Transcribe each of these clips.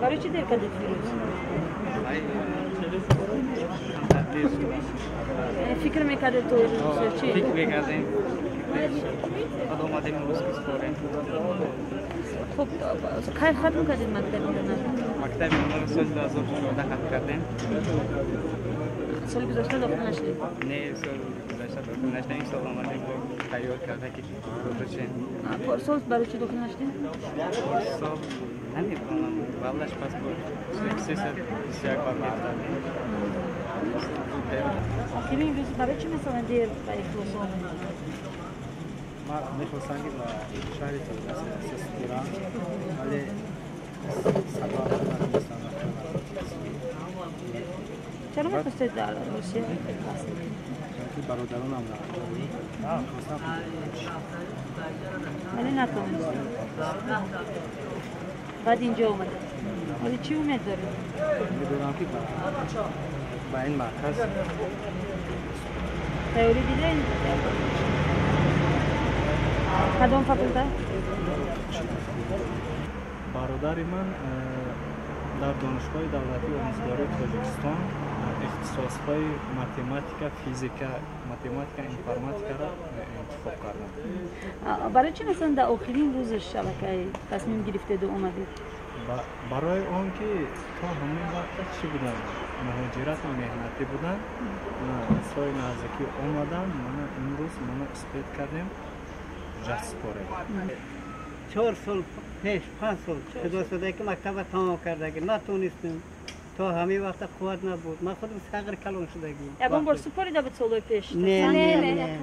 برای چی دیر کردید فیروز؟ فکر میکردید تو چی؟ فکر میکردیم بعد اومدیم امروز که سپاریم. خب کی ختم کردید مکتب هنر؟ مکتب هنر سال 2014 ختم کردیم. سال گذشته داخل نشدید؟ نه، سال گذشته داخل نشدیم. این سال آمدیم تیار کرده که داخل شیم. پارسال برای چی داخل نشدید؟ پارسال نمی‌دونم، والله پس بود 321 بار گرفتیم. آخرین روز برای چی مثلا دیر به اخلاص آمدید؟ ما میخواستم که به شهر تبریز سپارم، ولی سبب نتونستم. چرا میخواستید در روسیه تحصیل کنید؟ چون برادرانم رفتن، ولی نتونستید. بعد اینجا اومده. ولی چی امید دارید؟ میدونم که با این مرکز تیاری دیده این کدام فاکولته؟ برادر من در دانشگاه دولتی آموزگاری تاجیکستان اختصاص‌های математика، физика، математика، информатика را انتخاب کردم. برای چی مثلا در آخرین روز شبکه تصمیم گرفتید و اومدید؟ برای آن که تا همین وقت چی بودن؟ مهاجرت و مهنتی بودن. سال نزدیکی اومدم، من امروز من اسپید کردیم، جست سپاریم. 4 سال پیش، 5 سال خدا شده که مکتب تمام کرده که نتونستم. تا همین وقت قوت نبود. من خودم صغیر کلان شدگی. یکم بار سپاریده بود سالهای پیش؟ نه نه نه.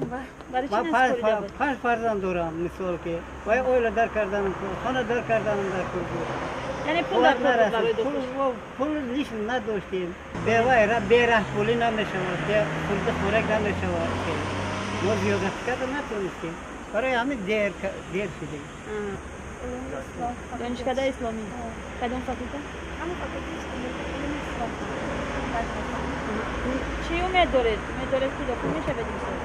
برای چی نسپاریده بود؟ 5 فرزند دارم مثال که وای اویل در کردنم، خانه در کردنم در کور بود. یعنی پول در کور بود برای دختر؟ پول لیش نداشتیم. به وای را به راه پولی نمیشود، به خورد خوراک نمیشود. ما زیادت کردن نتونستیم. برای همین دیر شدیم. دانشکده اسلامی. کدام فاکولته؟ همون فاکولته علوم اسلامی. چی امید دارید؟ امید دارید که داخل میشه بدیم سال؟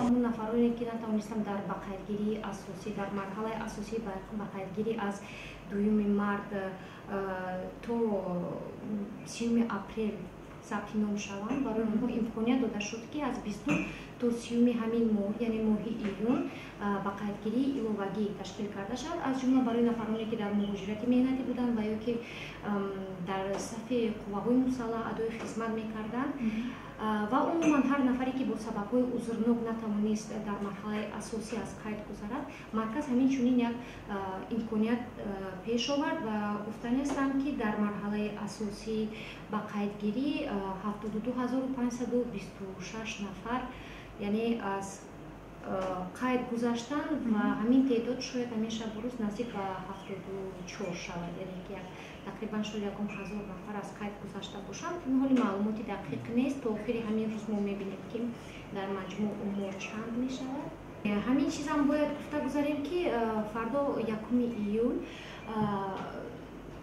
Он нафароне ки натавонистанд дар бақайдгирии асосӣ, дар марҳалаи асосии бақайдгирӣ аз 2 март то 30 апрел сабти ном шаванд, барои онҳо имконият дода шуд, ки аз 20 то 30 ҳамин моҳ, яъне моҳи июн, бақайдгирии иловагӣ ташкил карда шавад. Аз ҷумла барои нафароне ки дар муҳоҷирати меҳнатӣ буданд ва ё ки дар сафи қувваҳои мусаллаҳ адои хизмат мекарданд ва умуман ҳар нафаре ки бо сабабҳои узрнок натавонист дар марҳалаи асосӣ аз қайд гузарад, марказ ҳамин чунин як имконият пеш овард ва гуфтанистам, ки дар марҳалаи асосӣ ба қайдгирӣ 72526 нафар, яъне аз қайд гузаштанд ва ҳамин теъдод шояд ҳамин шабу рӯз наздик ба 74 шавад, яъне ки тақрибан шояд 1000 нафар аз қайд гузашта бошанд. Ин ҳоли маълумоти дақиқ нест. То охири ҳамин рӯз мо мебинем, ки дар маҷмӯъ умор чанд мешавад. Ҳамин чизам бояд гуфта гузарем, ки фардо 1 июл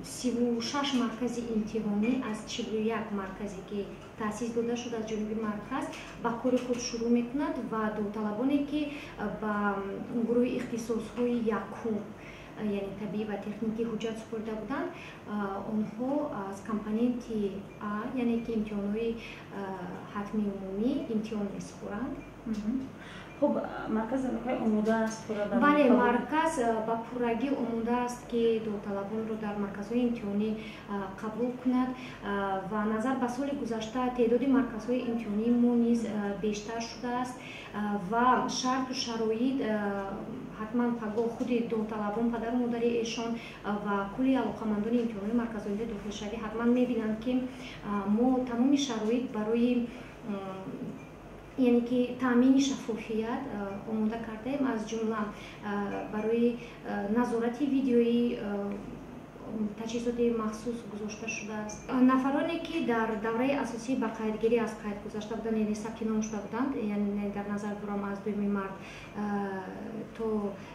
36 маркази имтиҳонӣ аз 41 марказе ки таъсис дода шуд аз ҷониби марказ ба кори худ шурӯъ мекунад ва довталабоне ки ба гурӯҳи ихтисосҳои якум, яъне табиӣ ва техникӣ ҳуҷҷат супорида буданд, онҳо аз компоненти А, яъне ки имтиҳонҳои ҳатмии умумӣ имтиҳон месупоранд. Хуб, марказ аллакай омода аст? Бале, марказ ба пуррагӣ омода аст, ки довталабонро дар марказҳои имтиҳонӣ қабул кунад ва назар ба соли гузашта теъдоди марказҳои имтиҳонии мо низ бештар шудааст ва шарту шароит ҳатман пагоҳ худи довталабон, падару модари эшон ва кулли алоқамандони имтиҳонҳои марказҳои дохилшавӣ ҳатман мебинанд, ки мо тамоми шароит барои, яъне ки таъмини шаффофият омода кардаем, аз ҷумла барои назорати видеоӣ таҷҳизоти махсус гузошта шудааст. Нафароне, ки дар давраи асосии ба қайдгирӣ аз қайд гузашта буданд, яъне сабти ном шуда буданд, яъне дар назар дорам аз 2 март то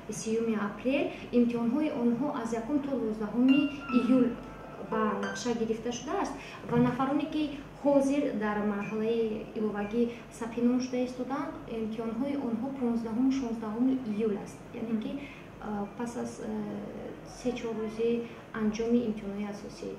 30 апрел, имтиҳонҳои онҳо аз 1 то 19 июл ба нақша гирифта шудааст ва нафароне, ки ҳозир дар марҳалаи иловагӣ сабти ном шуда истодаанд, имтиҳонҳои онҳо 15, 16 июл аст, яъне ки пас аз 3-4 рӯзи анҷоми имтиҳонҳои асосӣ.